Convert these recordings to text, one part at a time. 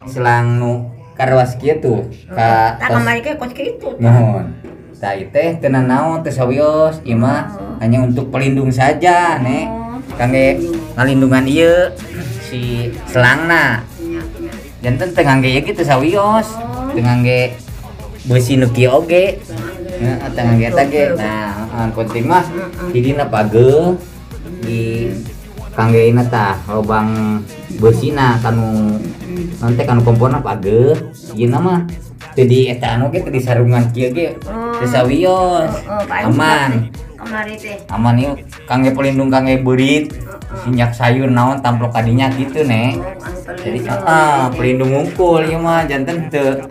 Selang nu karwas kieu tuh ka Tah, kamari ge kos kitu. Nuhun. Tah, ieu teh teu nanaon, teu sawios, ieu mah hanya untuk pelindung saja, Nek. Kangge ngalindungan ieu si selangna. Janten teu ngangge ieu ge teu sawios. Teu ngangge beusi nu kieu oge. Heeh, teu ngangge eta ge. Nah, heeh, penting mah didina pageuh di kangge ina tah lobang beusina kanu nanti kanu komporna pageuh. Ieu mah teu di eta anu ge, teu di sarungan kieu ge teu sawios. Aman. Kamari teh. Aman ieu kangge pelindung, kangge beurit, minyak sayur naon tamplok kadinya gitu, Nek. Jadi pelindung ngungkul ieu mah, janten teu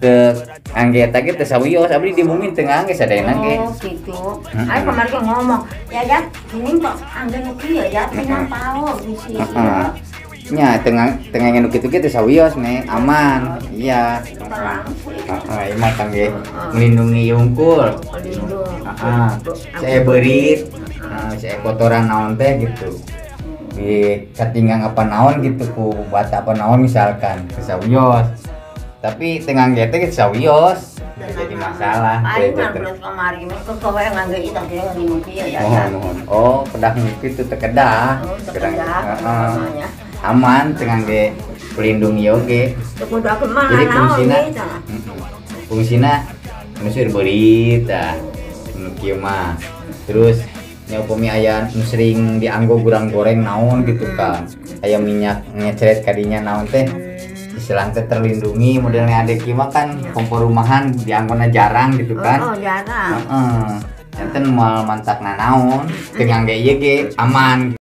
teu ngangge eta ge teu sawios. Abdi di bumi teu ngangge sadayana ge. Oh, gitu. Ayo kamari ge ngomong, ya ya, gini kok angge nu kieu ya, pinang pao bisi. Heeh. Nya teu teu ngangge nu kitu ge teu sawios, Nek, aman. Iya. Heeh, ieu mah kangge melindungi hungkul. Heeh. Saya beurit, heeh, saya kotoran naon teh gitu. Di katinggang apa naon gitu ku bata apa naon misalkan teu sawios. Tapi teu ngangge teh teu sawios. Teu jadi masalah. Aing mah belas kamari mah kok wae ngangge ieu teh nu kieu ya. Mohon, mohon. Oh, kedah nu kitu teu kedah. Oh, teu kedah. Heeh. Aman teu ngangge pelindung ieu oge. Teu kudu aku mah. Jadi fungsina fungsina nu seueur beurit tah. Nu kieu mah. Terus nya upami aya nu sering dianggo gurang goreng naon gitu kan. Aya minyak ngecret kadinya naon teh. Selang teh terlindungi. Modelnya adek ieu mah kan kompor rumahan, dianggona jarang gitu kan. Oh, jarang. Heeh. Janten moal mantak nanaon, teu ngangge ieu ge aman.